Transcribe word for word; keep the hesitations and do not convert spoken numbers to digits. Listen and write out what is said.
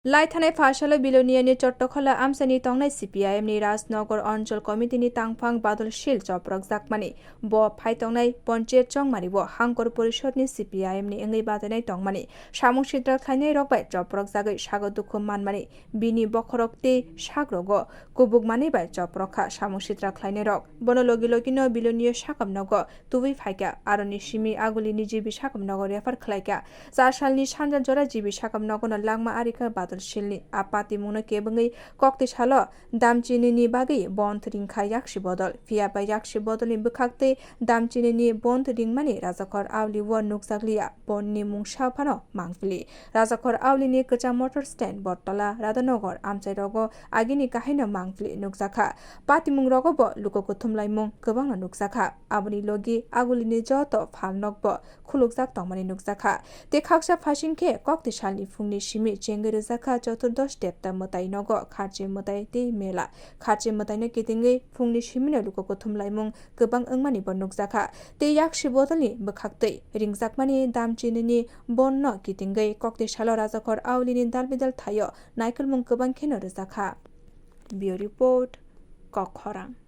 Lai thanai pha salo Biloniani Chottokhola amchaini tongnai C P I M ni Rajnagar Anchal Committee ni tangphang Badal Shil chopropjakmani. Bo phai tongnai Ponchayat Chongmari o Hangkor Porishod ni C P I M ni wngwi badainai tongmani. Samung sitra khlainai rok bai chopropjagwi sago dukhu manmani. Bini bokhorok tei sak rogo kubuk manwi bai chopropkha samung sitra khlainai rok. Bono logi logi no Bilonio sakam nogo tubui phaikha, aroni simi aguli ni G B sakam nogo refer khlaikha. Char salni sanja jora G B sakam nogono langma arikha Badal Shilni. A patimungno kebengwi kokti salo damchinini bagwi bond ringkha yaksi bodol. Phiya ba yaksi bodolni bwkhak tei damchinini bond ringmani Rajakhor Auli o nukjakliya, bondni mungsa phano mangpili. Rajakhor Aulini kwcham motor stand, Bottola, Radhanagar amchai rogo agini kahaino mangpili nukjakha. Patimung rogo bo luko kuthum laimung kwbangno nukjakha. Aboni logi agulini joto phalnokbo khulukjak tongmani nukjakha. Tei khaksa phasing khe kokti salni phungni simi chengwi rwjakha Choturdosh Debta mwtai nogo kharchi mwtai tei mela. Kharchi mwtaino kitingwi phungni simino luko kuthum laimung kwbang wngmani bo nukjakha. Tei yaksi bodolni bwkhaktwi ringjakmani damchinini bondno kitingwi kokti salo Rajakhor Aulini dalbidal thaio naikolmung kwbang kheno rwjakha. Bureau Report, Kokkhorang.